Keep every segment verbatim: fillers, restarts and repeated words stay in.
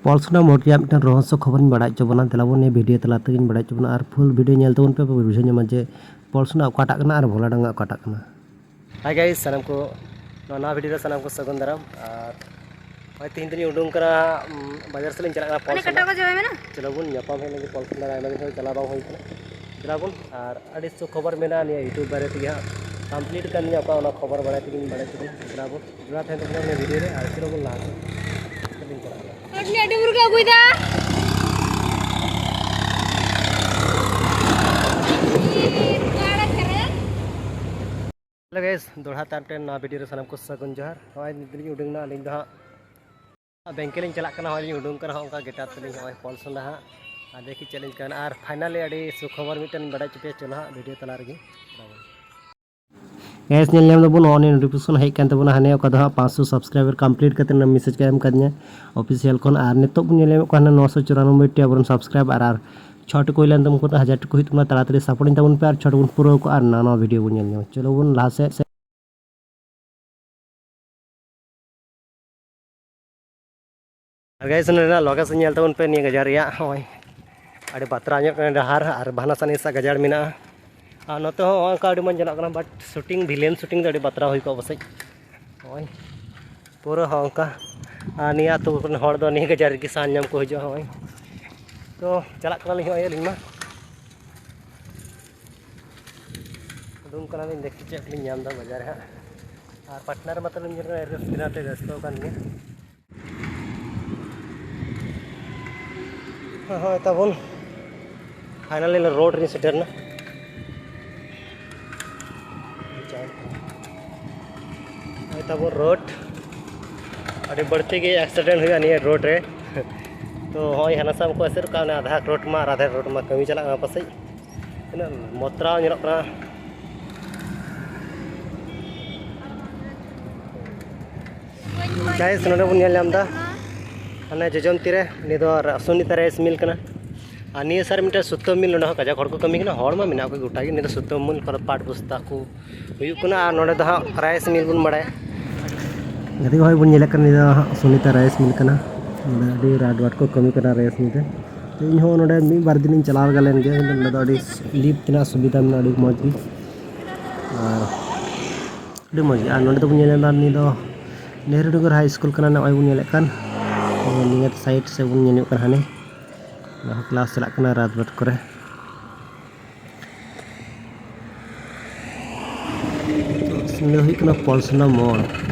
ᱯᱚᱞᱥᱚᱱᱟ ᱢᱳᱲ ᱨᱮᱭᱟᱜ ᱢᱤᱫᱴᱟᱝ ᱨᱚᱦᱚᱥᱚ ᱠᱷᱚᱵᱚᱨᱤᱧ ᱵᱟᱲᱟᱭ ᱦᱚᱪᱚ ᱵᱚᱱᱟ᱾ ᱫᱮᱞᱟ ᱵᱚᱱ ᱱᱤᱭᱟᱹ ᱵᱷᱤᱰᱤᱭᱳ ᱛᱟᱞᱟ ᱛᱮᱜᱤᱧ ᱵᱟᱲᱟᱭ ᱦᱚᱪᱚ ᱵᱚᱱᱟ, ᱟᱨ ᱯᱷᱩᱞ ᱵᱷᱤᱰᱤᱭᱳ ᱧᱮᱞ ᱛᱟᱵᱚᱱ ᱯᱮ, ᱯᱮ ᱵᱩᱡᱷᱟᱹᱣ ᱧᱟᱢᱟ ᱡᱮ ᱯᱚᱞᱥᱚᱱᱟ ᱚᱠᱟᱴᱟᱜ ᱠᱟᱱᱟ ᱟᱨ ᱵᱷᱳᱞᱟ ᱰᱟᱝᱜᱟ ᱚᱠᱟᱴᱟᱜ ᱠᱟᱱᱟ᱾ ᱦᱟᱭ ᱜᱟᱭᱥ, ᱥᱟᱱᱟᱢ ᱠᱚ ᱱᱚᱣᱟ ᱱᱟᱣᱟ ᱵᱷᱤᱰᱤᱭᱳ ᱨᱮ ᱥᱟᱱᱟᱢ ᱠᱚ ᱥᱟᱹᱜᱩᱱ ᱫᱟᱨᱟᱢ᱾ ᱟᱨ ᱱᱚᱜᱼᱚᱭ ᱛᱮᱦᱮᱧ ᱫᱚᱞᱤᱧ ᱩᱰᱩᱝ ᱠᱟᱱᱟ, ᱩᱢ, ᱵᱟᱡᱟᱨ ᱥᱮᱫ ᱞᱤᱧ ᱪᱟᱞᱟᱜ ᱠᱟᱱᱟ ᱯᱚᱞᱥᱚᱱᱟ᱾ ᱠᱟᱴᱟ ᱠᱚ ᱡᱚᱢᱮ ᱢᱮ ᱱᱟ᱾ ᱪᱚᱞᱚ ᱵᱚᱱ ᱧᱟᱯᱟᱢ ᱦᱮᱡ ᱞᱮᱱᱜᱮ ᱯᱚᱞᱥᱚᱱᱟ ᱨᱮ, ᱟᱭᱢᱟ ᱫᱤᱱ ᱠᱷᱚᱱ ᱪᱟᱞᱟᱣ ᱵᱟᱝ ᱦᱩᱭ ᱠᱟᱱᱟ᱾ ᱪᱟᱞᱟᱣ ᱵᱚᱱ, ᱟᱨ ᱟᱹᱰᱤ ᱥᱩᱠᱷᱚᱵᱚᱨ ᱢᱮᱱᱟᱜᱼᱟ ᱱᱤᱭᱟᱹ ᱭᱩᱴᱩᱵᱽ ᱵᱟᱨᱮ ᱛᱮᱜᱮ ᱦᱟᱸᱜ᱾ ᱠᱚᱢᱯᱞᱤᱴ ᱠᱟᱱ ᱜᱮᱭᱟ, ᱚᱠᱟ ᱚᱱᱟ ᱠᱷᱚᱵᱚᱨ ᱵᱟᱲᱟᱭ ᱛᱮᱜᱮ ᱵᱟᱲᱟᱭ ᱛᱮᱜᱮ ᱪᱟᱞᱟᱣ ᱵᱚᱱ᱾ ᱡᱚᱲᱟᱣ ᱛᱟᱦᱮᱱ ᱛᱟᱵᱚᱱᱟ ᱱᱤᱭᱟᱹ ᱵᱷᱤᱰᱤᱭᱳ ᱨᱮ, ᱟᱨ ᱪᱚᱞᱚ ᱵᱚᱱ ᱞᱟᱦᱟ ᱥᱮᱫ ᱞᱤᱧ ᱪᱟᱞᱟᱜ ᱠᱟᱱᱟ᱾ ᱟᱹᱰᱤ ᱟᱹᱰᱤ ᱵᱩᱨᱩ ᱜᱮ ᱟᱹᱜᱩᱭᱮᱫᱟ᱾ ᱦᱮᱞᱳ ᱜᱟᱭᱥ, ᱫᱚᱲᱦᱟ ᱛᱮ ᱟᱨ ᱢᱤᱫᱴᱮᱱ ᱱᱟᱣᱟ ᱵᱷᱤᱰᱤᱭᱳ ᱨᱮ ᱥᱟᱱᱟᱢ ᱠᱚ ᱥᱟᱹᱜᱩᱱ ᱡᱚᱦᱟᱨ᱾ ᱱᱚᱜᱼᱚᱭ ᱱᱤᱛ ᱞᱤᱧ ᱩᱰᱩᱝ ᱮᱱᱟ, ᱟᱹᱞᱤᱧ ᱫᱚ ᱦᱟᱸᱜ ᱵᱮᱝᱠᱮ ᱞᱤᱧ ᱪᱟᱞᱟᱜ ᱠᱟᱱᱟ᱾ ᱱᱚᱜᱼᱚᱭ ᱞᱤᱧ ᱩᱰᱩᱝ ᱠᱟᱱᱟ ᱦᱟᱸᱜ, ᱚᱱᱠᱟ ᱜᱮᱴᱟᱨ ᱛᱮᱞᱤᱧ ᱱᱚᱜᱼᱚᱭ ᱯᱚᱞᱥᱚᱱᱟ ᱦᱟᱸᱜ᱾ ᱟᱨ ᱫᱮᱠᱷᱤ ᱪᱮᱫ ᱞᱤᱧ ᱪᱤᱠᱟᱹᱭᱟ᱾ ᱟᱨ ᱯᱷᱟᱭᱱᱟᱞᱤ ᱟᱹᱰᱤ ᱥᱩᱠᱷᱚᱵᱚᱨ ᱢᱤᱫᱴᱮᱱ ᱞᱤᱧ ᱵᱟᱲᱟᱭ ᱦᱚᱪᱚ ᱯᱮᱭᱟ᱾ ᱪᱚᱞᱚ ᱦᱟᱸᱜ ᱵᱷᱤᱰᱤᱭᱳ ᱛᱟᱞᱟ ᱨᱮᱜᱮ᱾ ᱜᱟᱭᱥ, ᱧᱮᱞ ᱧᱟᱢ ᱫᱟᱵᱚᱱ ᱱᱚᱜᱼᱚᱭ ᱱᱤᱭᱟᱹ ᱱᱳᱴᱤᱯᱷᱤᱠᱮᱥᱚᱱ ᱦᱮᱡ ᱠᱟᱱ ᱛᱟᱵᱚᱱᱟ, ᱦᱟᱱᱮ ᱚᱠᱟ ᱫᱚ ᱦᱟᱸᱜ ᱯᱟᱸᱪᱥᱚ ᱥᱟᱵᱥᱠᱨᱟᱭᱵᱟᱨ ᱠᱚᱢᱯᱞᱤᱴ ᱠᱟᱛᱮ ᱨᱮᱱᱟᱜ ᱢᱮᱥᱮᱡᱽ ᱠᱚ ᱮᱢ ᱠᱟᱫᱤᱧᱟ ᱚᱯᱷᱤᱥᱤᱭᱟᱞ ᱠᱷᱚᱱ᱾ ᱟᱨ ᱱᱤᱛᱚᱜ ᱵᱚᱱ ᱧᱮᱞ ᱧᱟᱢᱮᱫ ᱠᱚᱣᱟ ᱦᱟᱱᱮ ᱱᱚᱥᱚ ᱪᱩᱨᱟᱱᱚᱵᱵᱳᱭ ᱴᱤ ᱟᱵᱚᱨᱮᱱ ᱥᱟᱵᱥᱠᱨᱟᱭᱵᱟᱨ, ᱟᱨ ᱪᱷᱚᱴᱤ ᱠᱚ ᱦᱩᱭ ᱞᱮᱱ ᱛᱟᱵᱚᱱ ᱠᱷᱟᱱ ᱦᱟᱡᱟᱨ ᱴᱤ ᱠᱚ ᱦᱩᱭᱩᱜ ᱛᱟᱵᱚᱱᱟ᱾ ᱛᱟᱲᱟᱛᱟᱲᱤ ᱥᱟᱯᱳᱨᱴ ᱤᱧ ᱛᱟᱵᱚᱱ ᱯᱮ ᱟᱨ ᱪᱷᱚᱴᱤ ᱵᱚᱱ ᱯᱩᱨᱟᱹᱣ ᱠᱚᱣᱟ ᱟᱨ ᱱᱟᱣᱟ ᱱᱟᱣᱟ ᱵᱷᱤᱰᱤᱭᱳ ᱵᱚᱱ ᱧᱮᱞ ᱧᱟᱢᱟ᱾ ᱪᱚᱞᱚ ᱵᱚᱱ ᱞᱟᱦᱟ ᱥᱮᱫ ᱥᱮᱫ᱾ ᱟᱨ ᱜᱟᱭᱥ, ᱱᱚᱰᱮᱱᱟᱜ ᱞᱳᱠᱮᱥᱚᱱ ᱧᱮᱞ ᱛᱟᱵᱚᱱ ᱯᱮ, ᱱᱤᱭᱟᱹ ᱜᱟᱡᱟᱲ ᱨᱮᱭᱟᱜ᱾ ᱱᱚᱜᱼᱚᱭ ᱟᱹᱰᱤ ᱵᱟᱛᱨᱟᱣ ᱧᱚᱜ ᱠᱟᱱᱟ ᱰᱟᱦᱟᱨ, ᱟᱨ ᱵᱟᱦᱟᱱᱟ ᱥᱟᱱᱤ ᱥᱟ ᱜᱟᱡᱟᱲ ᱢᱮᱱᱟᱜᱼᱟ᱾ ᱟᱨ ᱱᱚᱛᱮ ᱦᱚᱸ ᱱᱚᱜᱼᱚ ᱱᱚᱝᱠᱟ ᱟᱹᱰᱤ ᱢᱚᱡᱽ ᱧᱮᱞᱚᱜ ᱠᱟᱱᱟ, but ᱥᱩᱴᱤᱝ, ᱵᱷᱤᱞᱮᱱ ᱥᱩᱴᱤᱝ ᱫᱚ ᱟᱹᱰᱤ ᱵᱟᱛᱨᱟᱣ ᱦᱩᱭ ᱠᱚᱜᱼᱟ ᱯᱟᱥᱮᱡ᱾ ᱱᱚᱜᱼᱚᱭ ᱯᱩᱨᱟᱹ ᱦᱚᱸ ᱚᱱᱠᱟ᱾ ᱟᱨ ᱱᱤᱭᱟᱹ ᱟᱹᱛᱩ ᱠᱚᱨᱮᱱ ᱦᱚᱲ ᱫᱚ ᱱᱤᱭᱟᱹ ᱜᱟᱡᱟᱲ ᱨᱮᱜᱮ ᱥᱟᱦᱟᱱ ᱧᱟᱢ ᱠᱚ ᱦᱤᱡᱩᱜᱼᱟ᱾ ᱱᱚᱜᱼᱚᱭ ᱛᱚ ᱪᱟᱞᱟᱜ ᱠᱟᱱᱟᱞᱤᱧ ᱱᱚᱜᱼᱚᱭ ᱟᱹᱞᱤᱧ ᱢᱟ᱾ ᱩᱰᱩᱝ ᱠᱟᱱᱟᱞᱤᱧ, ᱫᱮᱠᱷᱤ ᱪᱮᱫ ᱠᱚᱞᱤᱧ ᱧᱟᱢ ᱮᱫᱟ ᱵᱟᱡᱟᱨ ᱨᱮ ᱦᱟᱸᱜ᱾ ᱟᱨ ᱯᱟᱴᱱᱟᱨ ᱢᱟᱛᱚ ᱞᱤᱧ ᱧᱮᱞ ᱠᱟᱱᱟ, ᱮᱨ ᱵᱮᱱᱟᱣ ᱛᱮ ᱵᱮᱥᱛᱚ ᱟᱠᱟᱱ ᱜᱮᱭᱟ᱾ ᱦᱳᱭ, ᱛᱟᱵᱚᱱ ᱯᱷᱟᱭᱱᱟᱞᱤ ᱨᱳᱰ ᱨᱤᱧ ᱥᱮᱴᱮᱨ ᱮᱱᱟ᱾ ᱦᱳᱭ, ᱛᱟᱵᱚᱱ ᱨᱳᱰ, ᱟᱹᱰᱤ ᱵᱟᱹᱲᱛᱤ ᱜᱮ ᱮᱠᱥᱤᱰᱮᱱᱴ ᱦᱩᱭᱩᱜᱼᱟ ᱱᱤᱭᱟᱹ ᱨᱳᱰ ᱨᱮ᱾ ᱛᱚ ᱦᱚᱸᱜᱼᱚᱭ ᱦᱟᱱᱟ ᱥᱟᱢ ᱠᱚ ᱮᱥᱮᱫ ᱠᱟᱜ, ᱚᱱᱟ ᱟᱫᱷᱟ ᱨᱳᱰ ᱢᱟ ᱟᱨ ᱟᱫᱷᱟ ᱨᱳᱰ ᱢᱟ ᱠᱟᱹᱢᱤ ᱪᱟᱞᱟᱜ ᱠᱟᱱᱟ ᱯᱟᱥᱮᱡ᱾ ᱛᱤᱱᱟᱹᱜ ᱢᱚᱛᱨᱟᱣ ᱧᱮᱞᱚᱜ ᱠᱟᱱᱟ᱾ ᱜᱟᱭᱥ, ᱱᱚᱰᱮ ᱵᱚᱱ ᱧᱮᱞ ᱧᱟᱢ ᱮᱫᱟ, ᱦᱟᱱᱮ ᱡᱚᱡᱚᱢ ᱛᱤᱨᱮ, ᱱᱤᱭᱟᱹ ᱫᱚ ᱨᱟ-, ᱥᱩᱱᱤᱛᱟ ᱨᱟᱭᱤᱥ ᱢᱤᱞ ᱠᱟᱱᱟ᱾ ᱟᱨ ᱱᱤᱭᱟᱹ ᱥᱟᱨ ᱢᱤᱫᱴᱮᱱ ᱥᱩᱛᱟᱹᱢ ᱢᱤᱞ, ᱱᱚᱰᱮ ᱦᱚᱸ ᱠᱟᱡᱟᱠ ᱦᱚᱲ ᱠᱚ ᱠᱟᱹᱢᱤ ᱠᱟᱱᱟ, ᱦᱚᱲ ᱢᱟ ᱢᱮᱱᱟᱜ ᱠᱚ ᱜᱚᱴᱟ ᱜᱮ᱾ ᱱᱤᱭᱟᱹ ᱫᱚ ᱥᱩᱛᱟᱹᱢ ᱢᱤᱞ, ᱚᱠᱟ ᱫᱚ ᱯᱟᱴ ᱵᱚᱥᱛᱟ ᱠᱚ ᱦᱩᱭᱩᱜ ᱠᱟᱱᱟ᱾ ᱟᱨ ᱱᱚᱰᱮ ᱫᱚ ᱦᱟᱸᱜ ᱨᱟᱭᱤᱥ ᱢᱤᱞ ᱵᱚᱱ ᱵᱟᱲᱟᱭᱟ᱾ ᱜᱟᱛᱮ ᱠᱚ, ᱦᱚᱸᱜᱼᱚᱭ ᱵᱚᱱ ᱧᱮᱞᱮᱫ ᱠᱟᱱᱟ, ᱱᱤᱭᱟᱹ ᱫᱚ ᱦᱟᱸᱜ ᱥᱩᱱᱤᱛᱟ ᱨᱟᱭᱤᱥ ᱢᱤᱞ ᱠᱟᱱᱟ᱾ ᱱᱚᱰᱮ ᱟᱹᱰᱤ ᱨᱟᱴ ᱵᱟᱴ ᱠᱚ ᱠᱟᱹᱢᱤ ᱠᱟᱱᱟ ᱨᱮᱥ ᱧᱤᱫᱟᱹ᱾ ᱛᱚ ᱤᱧ ᱦᱚᱸ ᱱᱚᱰᱮ ᱢᱤᱫ ᱵᱟᱨ ᱫᱤᱱᱤᱧ ᱪᱟᱞᱟᱣ ᱞᱮᱜᱟ ᱞᱮᱱ ᱜᱮᱭᱟ, ᱠᱤᱱᱛᱩ ᱱᱚᱰᱮ ᱫᱚ ᱟᱹᱰᱤ ᱞᱤᱯ ᱛᱮᱱᱟᱜ ᱥᱩᱵᱤᱫᱷᱟ ᱢᱮᱱᱟᱜᱼᱟ, ᱟᱹᱰᱤ ᱢᱚᱡᱽ ᱜᱮ᱾ ᱟᱨ ᱟᱹᱰᱤ ᱢᱚᱡᱽ ᱜᱮ᱾ ᱟᱨ ᱱᱚᱰᱮ ᱫᱚᱵᱚᱱ ᱧᱮᱞ ᱧᱟᱢ ᱮᱫᱟ, ᱱᱤᱭᱟᱹ ᱫᱚ ᱱᱮᱦᱨᱩ ᱰᱩᱝᱜᱟᱹᱨ ᱦᱟᱭ ᱥᱠᱩᱞ ᱠᱟᱱᱟ, ᱱᱚᱜᱼᱚᱭ ᱵᱚᱱ ᱧᱮᱞᱮᱫ ᱠᱟᱱ᱾ ᱱᱤᱭᱟᱹ ᱥᱟᱭᱤᱰ ᱥᱮᱫ ᱵᱚᱱ ᱧᱮᱞ ᱧᱚᱜ ᱠᱟᱱᱟ, ᱦᱟᱱᱮ ᱚᱱᱟ ᱦᱚᱸ ᱠᱞᱟᱥ ᱪᱟᱞᱟᱜ ᱠᱟᱱᱟ ᱨᱟᱛ ᱵᱟᱛ ᱠᱚᱨᱮ᱾ ᱱᱤᱭᱟᱹ ᱫᱚ ᱦᱩᱭᱩᱜ ᱠᱟᱱᱟ ᱯᱚᱞᱥᱚᱱᱟ ᱢᱳᱲ᱾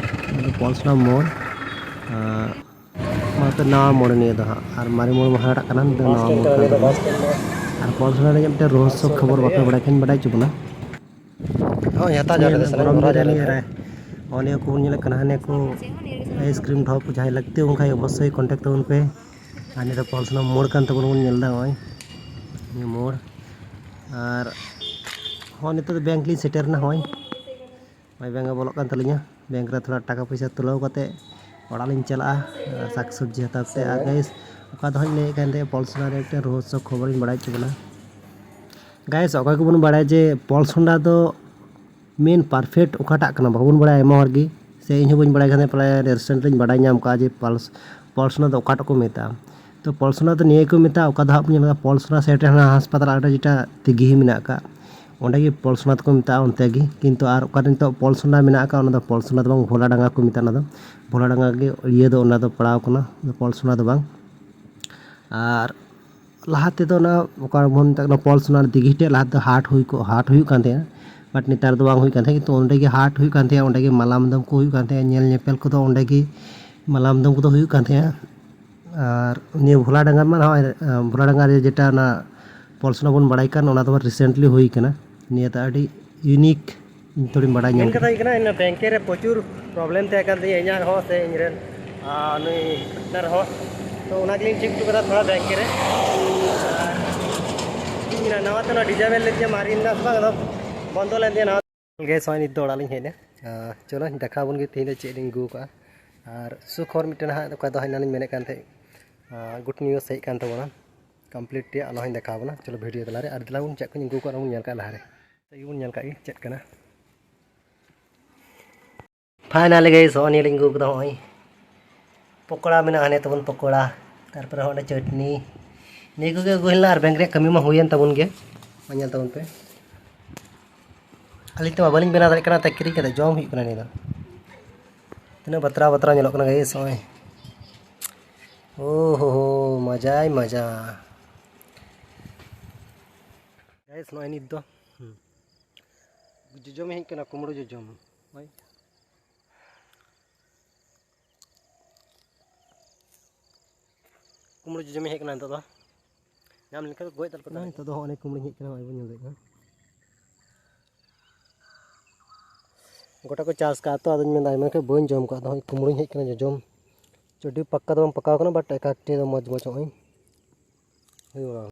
ᱱᱤᱭᱟᱹ ᱫᱚ ᱯᱚᱞᱥᱚᱱᱟ ᱢᱳᱲ, ᱟᱨ ᱚᱱᱟᱛᱮ ᱱᱟᱣᱟ ᱢᱳᱲ ᱱᱤᱭᱟᱹ ᱫᱚ ᱦᱟᱸᱜ᱾ ᱟᱨ ᱢᱟᱨᱮ ᱢᱳᱲ ᱢᱟ ᱦᱟᱱᱟᱴᱟᱜ ᱠᱟᱱᱟ, ᱱᱤᱭᱟᱹ ᱫᱚ ᱱᱟᱣᱟ ᱢᱳᱲ ᱠᱟᱱ ᱛᱟᱵᱚᱱᱟ᱾ ᱟᱨ ᱯᱚᱞᱥᱚᱱᱟ ᱨᱮ ᱢᱤᱫᱴᱮᱱ ᱨᱚᱦᱚᱥᱥᱚ ᱠᱷᱚᱵᱚᱨ ᱵᱟᱯᱮ ᱵᱟᱲᱟᱭ ᱠᱷᱟᱱ ᱵᱟᱰᱟᱭ ᱦᱚᱪᱚ ᱵᱚᱱᱟ᱾ ᱦᱳᱭ, ᱦᱟᱛᱟᱣ ᱡᱟᱣᱨᱟ ᱫᱮ ᱥᱟᱱᱟᱢ ᱜᱚᱨᱚᱢ ᱫᱤᱱ ᱨᱮ ᱱᱤᱭᱟᱹ ᱨᱮ ᱱᱚᱜᱼᱚ ᱱᱤᱭᱟᱹ ᱠᱚᱵᱚᱱ ᱧᱮᱞᱮᱫ ᱠᱟᱱᱟ, ᱦᱟᱱᱮ ᱠᱚ ᱟᱭᱤᱥᱠᱨᱤᱢ ᱰᱷᱚᱯ ᱠᱚ ᱡᱟᱦᱟᱸᱭ ᱞᱟᱹᱠᱛᱤ ᱩᱱᱠᱩ ᱚᱵᱚᱥᱥᱳᱭ ᱠᱚᱱᱴᱟᱠᱴ ᱛᱟᱵᱚᱱ ᱯᱮ᱾ ᱟᱨ ᱱᱤᱭᱟᱹ ᱫᱚ ᱯᱚᱞᱥᱚᱱᱟ ᱢᱳᱲ ᱠᱟᱱ ᱛᱟᱵᱚᱱᱟ, ᱵᱚᱱ ᱧᱮᱞ ᱮᱫᱟ ᱱᱚᱜᱼᱚᱭ ᱱᱤᱭᱟᱹ ᱢᱳᱲ᱾ ᱟᱨ ᱦᱚᱸ ᱱᱤᱛᱚᱜ ᱫᱚ ᱵᱮᱝᱠ ᱞᱤᱧ ᱥᱮᱴᱮᱨ ᱮᱱᱟ, ᱦᱚᱸᱜᱼᱚᱭ ᱱᱚᱜᱼᱚᱭ ᱵᱮᱝᱠ ᱵᱚᱞᱚᱜ ᱠᱟᱱ ᱛᱟᱹᱞᱤᱧᱟ᱾ ᱵᱮᱝᱠ ᱨᱮ ᱛᱷᱚᱲᱟ ᱴᱟᱠᱟ ᱯᱚᱭᱥᱟ ᱛᱩᱞᱟᱹᱣ ᱠᱟᱛᱮ ᱚᱲᱟᱜ ᱞᱤᱧ ᱪᱟᱞᱟᱜᱼᱟ, ᱥᱟᱠ ᱥᱚᱵᱽᱡᱤ ᱦᱟᱛᱟᱣ ᱠᱟᱛᱮ᱾ ᱟᱨ ᱜᱟᱭᱤᱥ, ᱚᱠᱟ ᱫᱚ ᱦᱟᱸᱜ ᱤᱧ ᱞᱟᱹᱭᱮᱫ ᱠᱟᱱ ᱛᱟᱦᱮᱸᱫ, ᱯᱚᱞᱥᱚᱱᱟ ᱨᱮ ᱢᱤᱫᱴᱮᱱ ᱨᱚᱦᱚᱥᱥᱚ ᱠᱷᱚᱵᱚᱨᱤᱧ ᱵᱟᱲᱟᱭ ᱦᱚᱪᱚ ᱵᱚᱱᱟ᱾ ᱜᱟᱭᱤᱥ, ᱚᱠᱚᱭ ᱠᱚᱵᱚᱱ ᱵᱟᱲᱟᱭᱟ ᱡᱮ ᱯᱚᱞᱥᱚᱱᱟ ᱫᱚ ᱢᱮᱱ ᱯᱟᱨᱯᱷᱮᱠᱴ ᱚᱠᱟᱴᱟᱜ ᱠᱟᱱᱟ, ᱵᱟᱵᱚᱱ ᱵᱟᱲᱟᱭᱟ ᱟᱭᱢᱟ ᱦᱚᱲ ᱜᱮ, ᱥᱮ ᱤᱧ ᱦᱚᱸ ᱵᱟᱹᱧ ᱵᱟᱲᱟᱭ ᱠᱟᱱ ᱛᱟᱦᱮᱸᱫ, ᱯᱨᱟᱭ ᱨᱤᱥᱮᱱᱴ ᱞᱤᱧ ᱵᱟᱲᱟᱭ ᱧᱟᱢ ᱠᱟᱜᱼᱟ ᱡᱮ ᱯᱟᱞᱥ-, ᱯᱚᱞᱥᱚᱱᱟ ᱫᱚ ᱚᱠᱟᱴᱟᱜ ᱠᱚ ᱢᱮᱛᱟᱜᱼᱟ᱾ ᱛᱚ ᱯᱚᱞᱥᱚᱱᱟ ᱫᱚ ᱱᱤᱭᱟᱹ ᱠᱚ ᱢᱮᱛᱟᱜᱼᱟ, ᱚᱠᱟ ᱫᱚ ᱦᱟᱸᱜ ᱵᱚᱱ ᱧᱮᱞ ᱠᱟᱫᱟ ᱯᱚᱞᱥᱚᱱᱟ ᱥᱟᱭᱤᱰ ᱨᱮ ᱦᱟᱱᱟ ᱦᱟᱥᱯᱟᱛᱟᱞ ᱟᱲᱮ ᱡᱮᱴᱟ ᱫᱤᱜᱷᱤ ᱢᱮᱱᱟᱜ ᱟᱠᱟᱫ, ᱚᱸᱰᱮ ᱜᱮ ᱯᱚᱞᱥᱚᱱᱟ ᱫᱚᱠᱚ ᱢᱮᱛᱟᱜᱼᱟ ᱚᱱᱛᱮ ᱜᱮ᱾ ᱠᱤᱱᱛᱩ ᱟᱨ ᱚᱠᱟᱨᱮ ᱱᱤᱛᱚᱜ ᱯᱚᱞᱥᱚᱱᱟ ᱢᱮᱱᱟᱜ ᱟᱠᱟᱫ, ᱚᱱᱟ ᱫᱚ ᱯᱚᱞᱥᱚᱱᱟ ᱫᱚ ᱵᱟᱝ, ᱵᱷᱳᱞᱟ ᱰᱟᱸᱜᱟ ᱠᱚ ᱢᱮᱛᱟᱜᱼᱟ᱾ ᱚᱱᱟ ᱫᱚ ᱵᱷᱳᱞᱟ ᱰᱟᱸᱜᱟ ᱜᱮ ᱤᱭᱟᱹ ᱫᱚ ᱚᱱᱟ ᱫᱚ ᱯᱟᱲᱟᱣ ᱠᱟᱱᱟ, ᱯᱚᱞᱥᱚᱱᱟ ᱫᱚ ᱵᱟᱝ᱾ ᱟᱨ ᱞᱟᱦᱟ ᱛᱮᱫᱚ ᱚᱱᱟ ᱚᱠᱟ ᱵᱚᱱ ᱢᱮᱛᱟᱜ ᱠᱟᱱᱟ ᱯᱚᱞᱥᱚᱱᱟ ᱫᱤᱜᱷᱤ ᱴᱷᱮᱡ ᱞᱟᱦᱟ ᱛᱮᱫᱚ ᱦᱟᱴ ᱦᱩᱭ ᱠᱚᱜ, ᱦᱟᱴ ᱦᱩᱭᱩᱜ ᱠᱟᱱ ᱛᱟᱦᱮᱸᱜᱼᱟ, ᱵᱟᱴ ᱱᱮᱛᱟᱨ ᱫᱚ ᱵᱟᱝ ᱦᱩᱭᱩᱜ ᱠᱟᱱ ᱛᱟᱦᱮᱸᱜᱼᱟ᱾ ᱠᱤᱱᱛᱩ ᱚᱸᱰᱮ ᱜᱮ ᱦᱟᱴ ᱦᱩᱭᱩᱜ ᱠᱟᱱ ᱛᱟᱦᱮᱸᱜᱼᱟ, ᱚᱸᱰᱮ ᱜᱮ ᱢᱟᱞᱟ ᱢᱩᱫᱟᱹᱢ ᱠᱚ ᱦᱩᱭᱩᱜ ᱠᱟᱱ ᱛᱟᱦᱮᱸᱜᱼᱟ, ᱧᱮᱞ ᱧᱮᱯᱮᱞ ᱠᱚᱫᱚ ᱚᱸᱰᱮ ᱜᱮ ᱢᱟᱞᱟ ᱢᱩᱫᱟᱹᱢ ᱠᱚᱫᱚ ᱦᱩᱭᱩᱜ ᱠᱟᱱ ᱛᱟᱦᱮᱸᱜᱼᱟ᱾ ᱟᱨ ᱱᱤᱭᱟᱹ ᱵᱷᱳᱞᱟ ᱰᱟᱸᱜᱟ ᱨᱮᱱᱟᱜ ᱱᱚᱜᱼᱚᱭ, ᱟᱸ, ᱵᱷᱳᱞᱟ ᱰᱟᱸᱜᱟ ᱨᱮ ᱡᱮᱴᱟ ᱚᱱᱟ ᱯᱚᱞᱥᱚᱱᱟ ᱵᱚᱱ ᱵᱟᱲᱟᱭ ᱠᱟᱱ, ᱚᱱᱟ ᱫᱚ ᱨᱤᱥᱮᱱᱴᱞᱤ ᱦᱩᱭ ᱠᱟᱱᱟ᱾ ᱱᱤᱭᱟᱹ ᱫᱚ ᱟᱹᱰᱤ ᱤᱭᱩᱱᱤᱠ ᱤᱧ ᱛᱷᱚᱲᱤᱧ ᱵᱟᱲᱟᱭ ᱧᱟᱢ ᱢᱮᱱ ᱠᱟᱛᱷᱟ ᱠᱮᱫᱟ᱾ ᱦᱩᱭᱩᱜ ᱠᱟᱱᱟ, ᱤᱧ ᱵᱮᱝᱠᱮ ᱨᱮ ᱯᱨᱚᱪᱩᱨ ᱯᱨᱚᱵᱞᱮᱢ ᱛᱟᱦᱮᱸ ᱠᱟᱱ ᱛᱤᱧᱟᱹ, ᱤᱧᱟᱹᱜ ᱦᱚᱸ ᱥᱮ ᱤᱧ ᱨᱮᱱ, ᱟᱨ ᱱᱩᱭ ᱯᱟᱨᱴᱱᱟᱨ ᱦᱚᱸ, ᱛᱚ ᱚᱱᱟ ᱜᱮᱞᱤᱧ ᱴᱷᱤᱠ ᱦᱚᱴᱚ ᱠᱟᱫᱟ ᱛᱷᱚᱲᱟ ᱵᱮᱝᱠᱮ ᱨᱮ᱾ ᱟᱨ ᱪᱮᱫ ᱤᱧ ᱢᱮᱱᱟ, ᱱᱟᱣᱟ ᱛᱮ ᱚᱱᱟ ᱰᱤᱡᱟᱵᱮᱞ ᱞᱮᱫ ᱛᱤᱧᱟᱹ, ᱢᱟᱨᱮ ᱢᱮᱱᱟᱜ ᱥᱮ ᱵᱟᱝ, ᱟᱫᱚ ᱵᱚᱱᱫᱚ ᱞᱮᱱ ᱛᱤᱧᱟᱹ ᱱᱟᱣᱟ᱾ ᱜᱮᱥ ᱦᱚᱸ ᱱᱤᱛ ᱫᱚ ᱚᱲᱟᱜ ᱞᱤᱧ ᱦᱮᱡ ᱮᱱᱟ᱾ ᱟᱨ ᱪᱚᱞᱚ ᱫᱮᱠᱷᱟᱣ ᱟᱵᱚᱱ ᱜᱮ ᱛᱮᱦᱮᱧ ᱫᱚ ᱪᱮᱫ ᱞᱤᱧ ᱟᱹᱜᱩ ᱠᱟᱜᱼᱟ᱾ ᱟᱨ ᱥᱩᱠᱷᱚᱵᱚᱨ ᱢᱤᱫᱴᱮᱱ ᱦᱟᱸᱜ, ᱚᱠᱟ ᱫᱚ ᱦᱟᱸᱜ ᱮᱱᱟᱱ ᱞᱤᱧ ᱢᱮᱱᱮᱫ ᱠᱟᱱ ᱛᱟᱦᱮᱸᱫ, ᱟᱨ ᱜᱩᱰ ᱱᱤᱭᱩᱡᱽ ᱦᱮᱡ ᱠᱟᱱ ᱛᱟᱵᱚᱱᱟ, ᱠᱚᱢᱯᱞᱤᱴ ᱨᱮᱭᱟᱜ, ᱚᱱᱟ ᱦᱚᱸᱧ ᱫᱮᱠᱷᱟᱣ ᱟᱵᱚᱱᱟ᱾ ᱪᱚᱞᱚ ᱵᱷᱤᱰᱤᱭᱳ ᱛᱟᱞᱟᱨᱮ, ᱟᱨ ᱫᱮᱞᱟ ᱵᱚᱱ ᱪᱮᱫ ᱠᱚᱧ ᱟᱹᱜᱩ ᱠᱟᱜ, ᱚᱱᱟ ᱵᱚᱱ ᱧᱮᱞ ᱠᱟᱜ ᱞᱟᱦᱟᱨᱮ᱾ ᱛᱚ ᱤᱭᱟᱹ ᱵᱚᱱ ᱧᱮᱞ ᱠᱟᱜ ᱜᱮ ᱪᱮᱫ ᱠᱟᱱᱟ᱾ ᱯᱷᱟᱭᱱᱟᱞᱤ ᱜᱟᱭᱤᱥ, ᱦᱚᱸᱜᱼᱚᱭ ᱱᱤᱭᱟᱹ ᱞᱤᱧ ᱟᱹᱜᱩ ᱠᱟᱫᱟ, ᱦᱚᱸᱜᱼᱚᱭ ᱯᱚᱠᱚᱲᱟ ᱢᱮᱱᱟᱜᱼᱟ, ᱦᱟᱱᱮ ᱛᱟᱵᱚᱱ ᱯᱚᱠᱚᱲᱟ, ᱛᱟᱨᱯᱚᱨᱮ ᱦᱚᱸ ᱚᱸᱰᱮ ᱪᱟᱹᱴᱱᱤ, ᱱᱤᱭᱟᱹ ᱠᱚᱜᱮ ᱟᱹᱜᱩ ᱦᱩᱭ ᱞᱮᱱᱟ᱾ ᱟᱨ ᱵᱮᱝᱠ ᱨᱮᱭᱟᱜ ᱠᱟᱹᱢᱤ ᱢᱟ ᱦᱩᱭᱮᱱ ᱛᱟᱵᱚᱱ ᱜᱮ, ᱢᱟ ᱧᱮᱞ ᱛᱟᱵᱚᱱ ᱯᱮ᱾ ᱟᱹᱞᱤᱧ ᱛᱮᱢᱟ ᱵᱟᱹᱞᱤᱧ ᱵᱮᱱᱟᱣ ᱫᱟᱲᱮᱭᱟᱜ ᱠᱟᱱᱟ, ᱛᱟᱭ ᱠᱤᱨᱤᱧ ᱠᱟᱛᱮ ᱡᱚᱢ ᱦᱩᱭᱩᱜ ᱠᱟᱱᱟ ᱱᱤᱭᱟᱹ ᱫᱚ᱾ ᱛᱤᱱᱟᱹᱜ ᱵᱟᱛᱨᱟᱣ ᱵᱟᱛᱨᱟᱣ ᱧᱮᱞᱚᱜ ᱠᱟᱱᱟ guys, ᱱᱚᱜᱼᱚᱭ᱾ ᱳ ᱦᱳ ᱦᱳ, ᱢᱟᱡᱟᱭ ᱢᱟᱡᱟ᱾ Guys, ᱱᱚᱜᱼᱚᱭ ᱱᱤᱛ ᱫᱚ, ᱦᱩᱸ, ᱡᱚᱡᱚᱢ ᱦᱮᱡ ᱠᱟᱱᱟ, ᱠᱩᱢᱲᱩ ᱡᱚᱡᱚᱢ᱾ ᱦᱳᱭ᱾ ᱠᱩᱢᱲᱩ ᱡᱚᱡᱚᱢᱤᱧ ᱦᱮᱡ ᱠᱟᱱᱟ ᱱᱤᱛᱚᱜ ᱫᱚ᱾ ᱧᱟᱢ ᱞᱮᱱᱠᱷᱟᱱ ᱫᱚ ᱜᱚᱡ ᱛᱟᱞ ᱠᱚ ᱛᱟᱞᱮ᱾ ᱱᱤᱛᱚᱜ ᱫᱚ ᱦᱚᱸᱜᱼᱚᱭ ᱠᱩᱢᱲᱩᱧ ᱦᱮᱡ ᱠᱟᱱᱟ, ᱱᱚᱜᱼᱚᱭ ᱵᱚᱱ ᱧᱮᱞ ᱫᱟᱲᱮᱭᱟᱜ ᱠᱟᱱᱟ᱾ ᱜᱚᱴᱟ ᱠᱚ ᱪᱟᱥ ᱠᱟᱜᱼᱟ ᱛᱚ, ᱟᱫᱚᱧ ᱢᱮᱱᱫᱟ ᱟᱭᱢᱟ ᱠᱷᱚᱡ ᱵᱟᱹᱧ ᱡᱚᱢ ᱠᱟᱜ, ᱟᱫᱚ ᱦᱚᱸᱜᱼᱚᱭ ᱠᱩᱢᱲᱩᱧ ᱦᱮᱡ ᱠᱟᱱᱟ ᱡᱚᱡᱚᱢ᱾ ᱟᱹᱰᱤ ᱯᱟᱠᱟ ᱫᱚ ᱵᱟᱝ ᱯᱟᱠᱟᱣ ᱠᱟᱱᱟ, but ᱮᱠ ᱮᱠᱴᱤ ᱫᱚ ᱢᱚᱡᱽ ᱢᱚᱡᱽ ᱦᱚᱸᱜᱼᱚᱭ ᱦᱩᱭ ᱵᱟᱲᱟᱣ